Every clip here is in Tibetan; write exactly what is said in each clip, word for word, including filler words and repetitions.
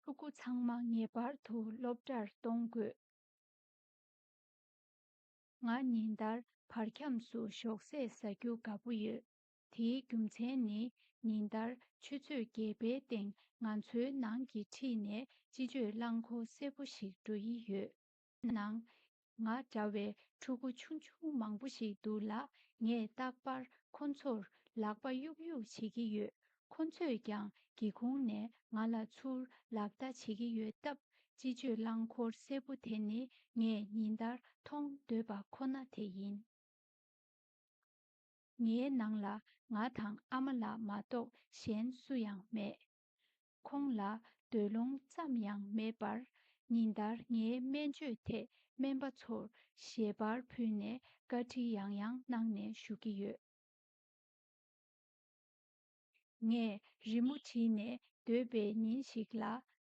ཕྲུ་གུ་ཚང་མ་ངེས་པར་དུ་སློབ་གྲྭར་གཏོང་དགོས། ང་ཉིན་ལྟར་བར་ཁྱམས་སུ་ཞོགས་ཟས་ཟ་རྒྱུ་དགའ་པོ་ཡོད། དེའི་རྒྱུ་མཚན་ནི། ཉིན་ལྟར་ཆུ་ཚོད་བརྒྱད་པའི་སྟེང་ང་ཚོའི་ནང་གི་འཁྲིས་ནས་སྤྱི་སྤྱོད་རླངས་འཁོར་སེར་པོ་ཞིག་འགྲོ་ཡི་ཡོད། ནང་། ང་འདྲ་བའི་ཕྲུ་གུ་ཆུང་ཆུང་མང་པོ་ཞིག་འདུག་ལ། ངས་རྟག་པར་ཁོ་ཚོར་ལག་པ་གཡུག་གཡུག་བྱེད་ཀྱི་ཡོད། ཁོ་ཚོས་ཀྱང་སྒེའུ་ཁུང་ནས་ང་ལ་ཚུར་ལག་བརྡ་བྱེད་ཀྱི་ཡོད་སྟབས། སྤྱི་སྤྱོད་རླངས་འཁོར་སེར་པོ་དེ་ནི་ངས་ཉིན་ལྟར་མཐོང་འདོད་པ་ཁོ་ན་དེ་ཡིན། ངའི་ནང་ལ་ང་དང་ཨ་མ་ལགས་མ་གཏོགས་གཞན་སུ་ཡང་མེད། ཁོང་ལ་སྡོད་ལུང་ཙམ་ཡང་མེད་པར། ཉིན་ལྟར་ངའི་སྨན་བཅོས་ཐད་སྨན་པ་ཚོར་ཞལ་པར་ཕུལ་ནས་བཀའ་འདྲི་ཡང་ཡང་གནང་ནས་བཞུགས་ཀྱི་ཡོད། ངས་རི་མོ་བྲིས་ནས་སྡོད་པའི་ཉིན་ཞིག་ལ།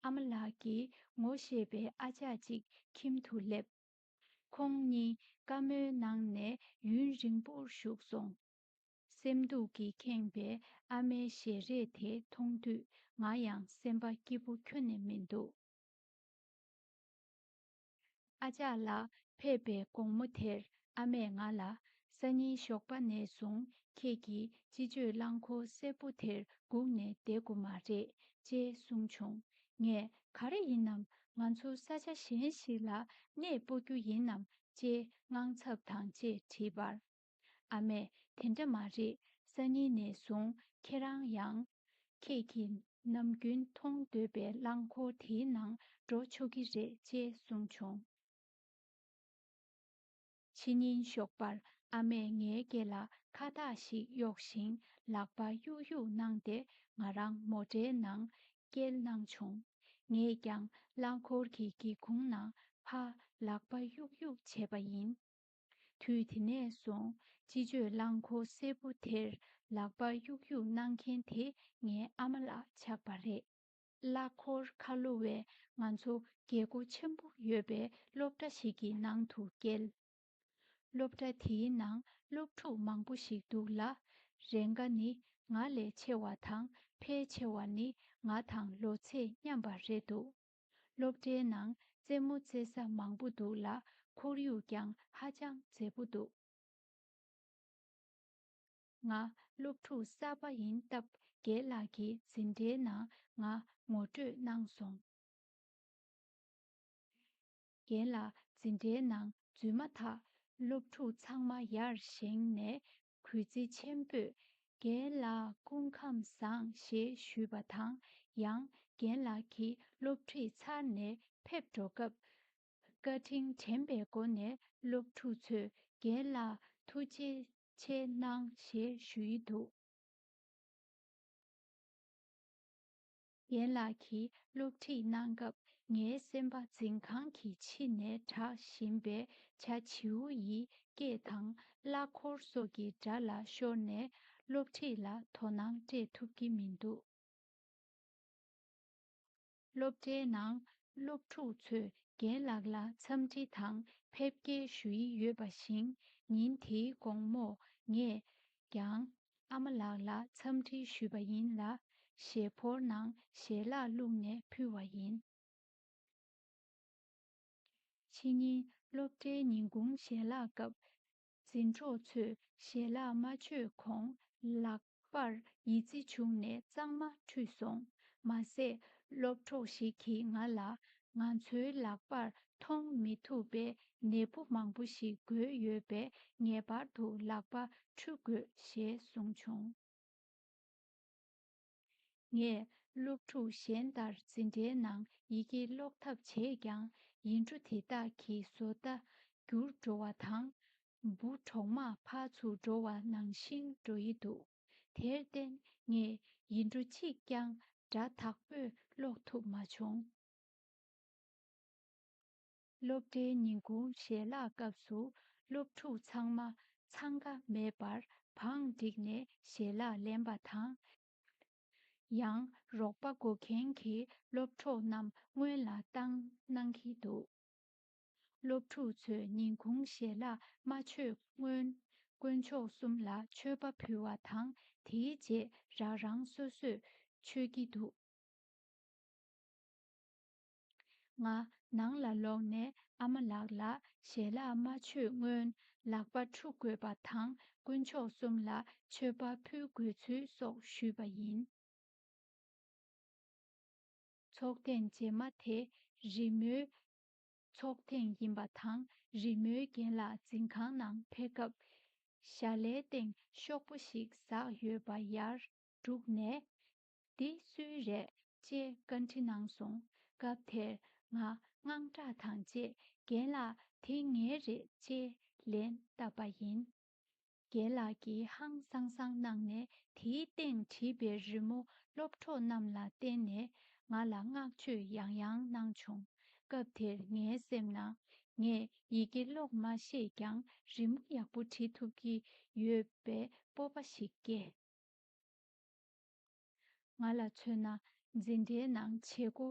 ཨ་མ་ལགས་ཀྱིས་ངོ་ཤེས་པའི་ཨ་ཅག་ཅིག་ཁྱིམ་དུ་སླེབས། ཁོང་གཉིས་བཀའ་མོལ་གནང་ནས་ཡུན་རིང་པོར་བཞུགས་སོང་། སེམས་སྡུག་གིས་ཁེངས་པའི་ཨ་མའི་ཞལ་རས་དེ་མཐོང་དུས། ང་ཡང་སེམས་པ་སྐྱིད་པོ་ཁྱོན་ནས་མི་འདུག་ཨ་ཅག་ལགས་ཕེབས་པའི་དགོང་མོ་དེར། ཨ་མས་ང་ལ། སང་ཉིན་ཞོགས་པ་ནས་བཟུང་ཁྱེད་ཀྱིས་སྤྱི་སྤྱོད་རླངས་འཁོར་སེར་པོ་དེར་སྒུག་ནས་བསྡད་དགོས་མ་རེད། ཅེས་གསུངས་བྱུང་། ངས། ག་རེ་ཡིན་ནམ། ང་ཚོ་ས་ཆ་གཞན་ཞིག་ལ་གནས་སྤོ་རྒྱུ་ཡིན་ནམ། ཅེས་དངངས་འཚབ་དང་བཅས་དྲིས་པར། ཨ་མས། དེ་འདྲ་མ་རེད། སང་ཉིན་ནས་བཟུང་ཁྱེད་རང་ཡང་། ཁྱེད་ཀྱིས་ནམ་རྒྱུན་མཐོང་འདོད་པའི་རླངས་འཁོར་དེའི་ནང་འགྲོ་ཆོག་གི་རེད། ཅེས་གསུངས་བྱུང་། ཕྱི་ཉིན་ཞོགས་པར་ཨ་མས་ངའི་སྐེ་ལ་ཁ་བཏགས་ཤིག་གཡོགས་ཤིང་ལག་པ་གཡུག་གཡུག་གནང་སྟེ། ང་རང་མོ་ཊའི་ནང་བསྐྱལ་གནང་བྱུང་། ངས་ཀྱང་རླངས་འཁོར་གྱི་སྒེའུ་ཁུང་ནང་ཕར་ལག་པ་གཡུག་གཡུག་བྱས་པ་ཡིན། དུས་དེ་ནས་བཟུང་སྤྱི་སྤྱོད་རླངས་འཁོར་སེར་པོ་དེར་ལག་པ་གཡུག་གཡུག་གནང་མཁན་དེ་ངའི་ཨ་མ་ལགས་ཆགས་པ་རེད། གླ་འཁོར་ཁ་ལོ་བས་ང་ཚོ་རྒྱལ་སྒོ་ཆེན་པོ་ཡོད་པའི་སློབ་གྲྭ་ཞིག་གི་ནང་དུ་བསྐྱལ། སློབ་གྲྭ་དེའི་ནང་སློབ་ཕྲུག་མང་པོ་ཞིག་འདུག་ལ། རེ་འགའ་ནི་ང་ལས་ཆེ་བ་དང་། ཕལ་ཆེ་བ་ནི་ང་དང་ལོ་ཚད་མཉམ་པ་རེད་འདུག་སློབ་གྲྭའི་ནང་རྩེད་མོ་རྩེ་ས་མང་པོ་འདུག་ལ། ཁོར་ཡུག་ཀྱང་ཧ་ཅང་མཛེས་པོ་འདུག་ང་སློབ་ཕྲུག་གསར་པ་ཡིན་སྟབས། རྒན་ལགས་ཀྱིས་འཛིན་གྲྭའི་ནང་ང་ངོ་སྤྲོད་གནང་སོང་། རྒན་ལགས་འཛིན་གྲྭའི་ནང་འཛུལ་མ་ཐག་སློབ་ཕྲུག་ཚང་མ་ཡར་བཞེངས་ནས་གུས་བརྩི་ཆེན་པོས། རྒན་ལགས་སྐུ་ཁམས་བཟང་ཞེས་ཞུས་པ་དང་། ཡང་རྒན་ལགས་ཀྱིས་སློབ་ཁྲིད་ཚར་ནས་ཕེབས་འགྲོ་སྐབས། བཀའ་དྲིན་དྲན་པའི་སྒོ་ནས་སློབ་ཕྲུག་ཚོས་རྒན་ལགས་ཐུགས་རྗེ་ཆེ་གནང་ཞེས་ཞུ་ཡི་འདུག་རྒན་ལགས་ཀྱིས་སློབ་ཁྲིད་གནང་སྐབས། ངའི་སེམས་པ་འཛིན་ཁང་གི་ཕྱི་ནས་གྲགས་བཞིན་པའི་བྱ་བྱིའུ་ཡི་སྐད་དང་གླ་འཁོར་སོགས་ཀྱི་སྒྲ་ལ་ཤོར་ནས་སློབ་ཁྲིད་ལ་དོ་སྣང་སྤྲད་ཐུབ་ཀྱི་མི་འདུག་སློབ་གྲྭའི་ནང་སློབ་ཕྲུག་ཚོས་རྒན་ལགས་ལ་འཚམས་འདྲི་དང་ཕེབས་སྐྱེལ་ཞུ་ཡི་ཡོད་པ་བཞིན། ཉིན་དེའི་དགོང་མོ་ངས་ཀྱང་ཨ་མ་ལགས་ལ་འཚམས་འདྲི་ཞུས་པ་ཡིན་ལ། ཞལ་ཕོར་ནང་ཞལ་ལག་བླུགས་ནས་ཕུལ་བ་ཡིན། ཕྱི་ཉིན་སློབ་གྲྭའི་ཉིན་གུང་ཞལ་ལག་སྐབས། འཛིན་གྲོགས་ཚོས་ཞལ་ལག་མ་མཆོད་གོང་ལག་པར་ཡི་ཙི་བྱུགས་ནས་གཙང་མ་འཁྲུད་སོང་། མ་ཟད། སློབ་གྲོགས་ཤིག་གིས་ང་ལ། ང་ཚོའི་ལག་པར་མཐོང་མི་ཐུབ་པའི་ནད་འབུ་མང་པོ་ཞིག་འགོས་ཡོད་པས། ངེས་པར་དུ་ལག་པ་འཁྲུད་དགོས་ཞེས་གསུངས་བྱུང་། ངས་སློབ་ཕྲུག་གཞན་ལྟར་འཛིན་གྲྭའི་ནང་ཡི་གེ་ཀློག་ཐབས་བྱས་ཀྱང་། ཡིག་འབྲུ་དེ་དག་གི་བཟོ་ལྟ་འགྱུར་འགྲོ་བ་དང་། འབུ་གྲོག་མ་ཕར་ཚུར་འགྲོ་བ་ནང་བཞིན་འགྲོ་ཡི་འདུག་དེར་བརྟེན། ངས་ཡིག་འབྲུ་གཅིག་ཀྱང་སྒྲ་དག་པོས་ཀློག་ཐུབ་མ་བྱུང་། སློབ་གྲྭའི་ཉིན་གུང་ཞལ་ལག་སྐབས་སུ། སློབ་ཕྲུག་ཚང་མ་འཚང་ཁ་མེད་པར་བང་བསྒྲིགས་ནས་ཞལ་ལག་ལེན་པ་དང་། ཡང་རོགས་པ་དགོས་མཁན་གྱི་སློབ་གྲོགས་རྣམས་སྔོན་ལ་བཏང་གནང་གི་འདུག་སློབ་ཕྲུག་ཚོས་ཉིན་གུང་ཞལ་ལག་མ་མཆོད་སྔོན། དཀོན་མཆོག་གསུམ་ལ་མཆོད་པ་ཕུལ་བ་དང་། དེའི་རྗེས་རང་རང་སོ་སོས་མཆོད་ཀྱི་འདུག་ང་ནང་ལ་ལོག་ནས་ཨ་མ་ལགས་ལ་ཞལ་ལག་མ་མཆོད་སྔོན་ལག་པ་འཁྲུ་དགོས་པ་དང་དཀོན་མཆོག་གསུམ་ལ་མཆོད་པ་ཕུལ་དགོས་ཚུལ་སོགས་ཞུས་པ་ཡིན། ཚོགས་ཐེངས་རྗེས་མ་དེ་རི་མོའི་ཚོགས་ཐེངས་ཡིན་པ་དང་། རི་མོའི་རྒན་ལགས་འཛིན་ཁང་ནང་ཕེབས་སྐབས། ཞལ་ལའི་སྟེང་ཤོག་བུ་ཞིག་ཟགས་ཡོད་པ་ཡར་བསྒྲུགས་ནས། འདི་སུའི་རེད་ཅེས་བཀའ་འདྲི་གནང་སོང་། སྐབས་དེར་ང་དངངས་སྐྲག་དང་བཅས། རྒན་ལགས་དེ་ངའི་རེད་ཅེས་ལན་བཏབ་པ་ཡིན། རྒན་ལགས་ཀྱིས་ཧང་སང་སང་གནང་ནས། དེའི་སྟེང་བྲིས་པའི་རི་མོ་སློབ་གྲོགས་རྣམས་ལ་བསྟན་ནས་ང་ལ་བསྔགས་བརྗོད་ཡང་ཡང་གནང་བྱུང་། སྐབས་དེར་ངའི་སེམས་ནང་། ངས་ཡི་གེ་ཀློག་མ་ཤེས་ཀྱང་རི་མོ་ཡག་པོ་བྲིས་ཐུབ་ཀྱི་ཡོད་པའི་སྤོབས་པ་ཞིག་སྐྱེས། ང་ལ་མཚོན་ན། འཛིན་གྲྭའི་ནང་བྱེད་སྒོ་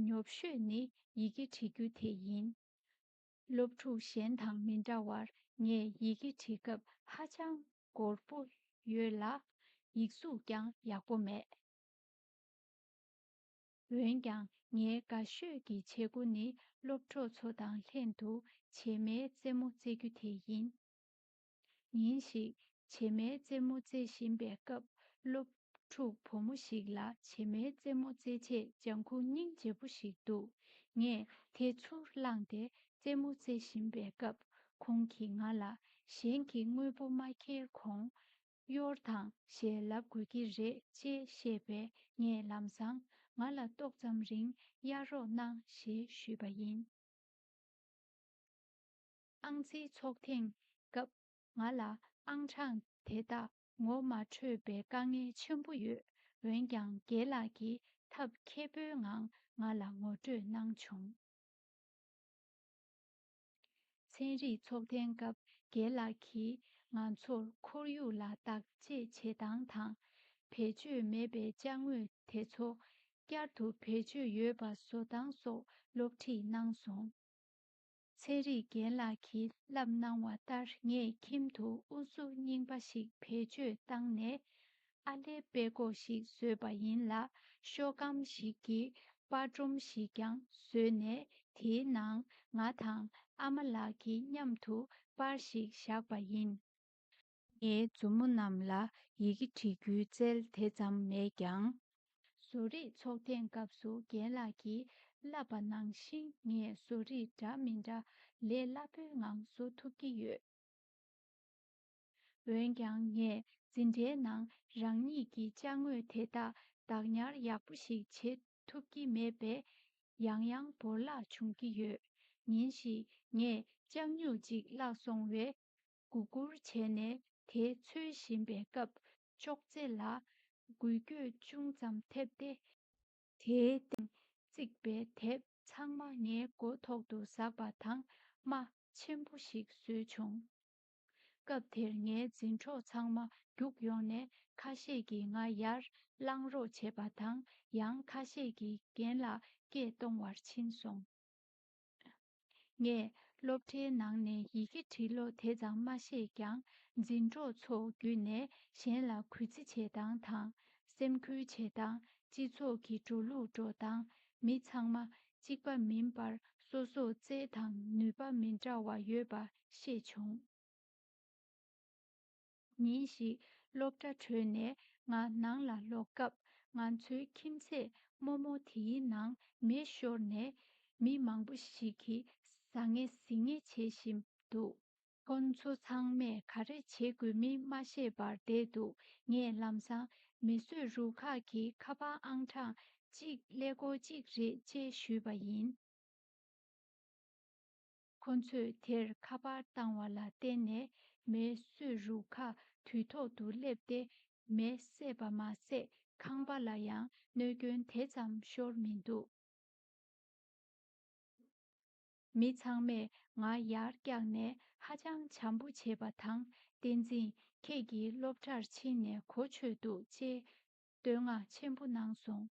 ཉོབ་ཤོས་ནི་ཡི་གེ་བྲི་རྒྱུ་དེ་ཡིན། སློབ་ཕྲུག་གཞན་དང་མི་འདྲ་བར། ངས་ཡི་གེ་བྲི་སྐབས་ཧ་ཅང་སྒོར་པོ་ཡོད་ལ། ཡིག་གཟུགས་ཀྱང་ཡག་པོ་མེད། འོན་ཀྱང་། ངའི་དགའ་ཤོས་ཀྱི་བྱེད་སྒོ་ནི། སློབ་གྲོགས་ཚོ་དང་ལྷན་དུ་བྱེ་མའི་རྩེད་མོ་རྩེ་རྒྱུ་དེ་ཡིན། ཉིན་ཞིག་བྱེ་མའི་རྩེད་མོ་རྩེ་བཞིན་པའི་སྐབས། སློབ་ཕྲུག་བུ་མོ་ཞིག་ལ་བྱེ་མའི་རྩེད་མོ་རྩེ་ཆེད་ལྗང་ཁུ་སྙིང་རྗེ་པོ་ཞིག་འདུག་ངས་དེ་ཚུར་བླངས་ཏེ་རྩེད་མོ་རྩེ་བཞིན་པའི་སྐབས། ཁོང་གིས་ང་ལ། གཞན་གྱི་དངོས་པོ་མ་འཁྱེར་གོང་གཡོར་དང་ཞེས་ལབ་དགོས་ཀྱི་རེད་ཅེས་བཤད་པས། ངས་ལམ་སང་ང་ལ་ཏོག་ཙམ་རིང་གཡར་རོགས་གནང་ཞེས་ཞུས་པ་ཡིན། ཨང་རྩིས་ཚོགས་ཐེངས་སྐབས། ང་ལ་ཨང་གྲངས་དེ་དག་ངོ་མ་འཕྲོད་པའི་དཀའ་ངལ་ཆེན་པོ་ཡོད། འོན་ཀྱང་། རྒན་ལགས་ཀྱིས་ཐབས་མཁས་པོའི་ངང་ང་ལ་ངོ་སྤྲོད་གནང་བྱུང་། ཚན་རིག་ཚོགས་ཐེངས་སྐབས། རྒན་ལགས་ཀྱིས་ང་ཚོར་ཁོར་ཡུག་ལ་བདག་གཅེས་བྱེད་སྟངས་དང་། བེད་སྤྱོད་མེད་པའི་ཅ་དངོས་དེ་ཚོ་བསྐྱར་དུ་བེད་སྤྱོད་ཡོད་པ་བཟོ་སྟངས་སོགས་སློབ་ཁྲིད་གནང་སོང་། ཚན་རིག་རྒན་ལགས་ཀྱིས་བསླབ་གནང་བ་ལྟར། ངས་ཁྱིམ་དུ་ཨུ་ཚུགས་རྙིང་པ་ཞིག་བེད་སྤྱོད་བཏང་ནས། ཨ་ལེ་པད་ཀོག་ཞིག་བཟོས་པ་ཡིན་ལ། ཤོག་སྒམ་ཞིག་གི་པར་སྒྲོམ་ཞིག་ཀྱང་བཟོས་ནས། དེའི་ནང་ང་དང་ཨ་མ་ལགས་ཀྱིས་མཉམ་དུ་པར་ཞིག་བཞག་པ་ཡིན། ངའི་མཛུབ་མོ་རྣམས་ལ་ཡི་གེ་བྲི་རྒྱུའི་རྩལ་དེ་ཙམ་མེད་ཀྱང་། བཟོ་རིག་ཚོགས་ཐེངས་སྐབས་སུ་རྒན་ལགས་ཀྱིས་བསླབས་པ་ནང་བཞིན། ངས་བཟོ་རིག་འདྲ་མི་འདྲ་ལས་སླ་པོའི་ངང་བཟོ་ཐུབ་ཀྱི་ཡོད། འོན་ཀྱང་། ངས་འཛིན་གྲྭའི་ནང་རང་ཉིད་ཀྱི་ཅ་དངོས་དེ་དག་བདག་ཉར་ཡག་པོ་ཞིག་བྱེད་ཐུབ་ཀྱི་མེད་པས། ཡང་ཡང་བོར་བརླག་བྱུང་གི་ཡོད། ཉིན་ཞིག་ངས་ལྕགས་སྨྱུག་ཅིག་བརླག་སོང་བས། སྒུར་སྒུར་བྱས་ནས་དེ་འཚོལ་བཞིན་པའི་སྐབས། ཅོག་ཙེ་ལ་འགུལ་སྐྱོད་ཅུང་ཙམ་ཐེབས་ཏེ། དེའི་སྟེང་བརྩིགས་པའི་དེབ་ཚང་མ་ངའི་མགོ་ཐོག་ཏུ་ཟགས་པ་དང་། རྨ་ཆེན་པོ་ཞིག་བཟོས་བྱུང་། སྐབས་དེར་ངའི་འཛིན་གྲོགས་ཚང་མ་རྒྱུགས་ཡོང་ནས། ཁ་ཤས་ཀྱིས་ང་ཡར་བླངས་རོགས་བྱས་པ་དང་། ཡང་ཁ་ཤས་ཀྱིས་རྒན་ལགས་སྐད་གཏོང་བར་ཕྱིན་སོང་། ངས་སློབ་གྲྭའི་ནང་ནས་ཡི་གེ་འབྲི་ཀློག་དེ་ཙམ་མ་ཤེས་ཀྱང་། འཛིན་གྲོགས་ཚོ་བརྒྱུད་ནས་གཞན་ལ་གུས་བརྩི་བྱེད་སྟངས་དང་། སེམས་ཁུར་བྱེད་སྟངས། སྤྱི་ཚོགས་ཀྱི་འགྲོ་ལུགས་འགྲོ་སྟངས། མི་ཚང་མ་གཅིག་པ་མིན་པར། སོ་སོའི་རྩལ་དང་ནུས་པ་མི་འདྲ་བ་ཡོད་པ་ཤེས་བྱུང་། ཉིན་ཞིག་སློབ་གྲྭ་གྲོལ་ནས་ང་ནང་ལ་ལོག་སྐབས། ང་ཚོའི་ཁྱིམ་མཚེས་རྨོ་མོ་དེའི་ནང་མེ་ཤོར་ནས། མི་མང་པོ་ཞིག་གིས་ཟ་ངེ་ཟིང་ངེ་བྱེད་བཞིན་འདུག་ཁོ་ཚོ་ཚང་མས་ག་རེ་བྱེད་དགོས་མིན་མ་ཤེས་པར་བསྡད་འདུག་ངས་ལམ་སང་མེ་གསོད་རུ་ཁག་གི་ཁ་པར་ཨང་གྲངས་གཅིག་ཀླད་ཀོར་གཅིག་རེད་ཅེས་ཞུས་པ་ཡིན། ཁོ་ཚོས་དེར་ཁ་པར་བཏང་བ་ལ་བརྟེན་ནས། མེ་གསོད་རུ་ཁག་དུས་ཐོག་ཏུ་སླེབས་ཏེ། མེ་བསད་པ་མ་ཟད། ཁང་པ་ལ་ཡང་གནོད་སྐྱོན་དེ་ཙམ་ཤོར་མི་འདུག་མི་ཚང་མས་ང་ཡར་བཀྱགས་ནས་ཧ་ཅང་བྱམས་པོ་བྱེད་པ་དང་། བསྟན་འཛིན། ཁྱེད་ཀྱིས་སློབ་གྲྭར་ཕྱིན་ནས་གོ་ཆོད་འདུག་ཅེས་བསྟོད་བསྔགས་ཆེན་པོ་གནང་སོང་།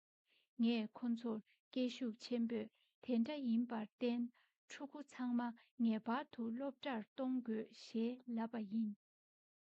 ངས་ཁོ་ཚོར་སྐད་ཤུགས་ཆེན་པོས། དེ་འདྲ་ཡིན་པར་བརྟེན། ཕྲུ་གུ་ཚང་མ་ངེས་པར་དུ་སློབ་གྲྭར་གཏོང་དགོས་ཞེས་ལབ་པ་ཡིན།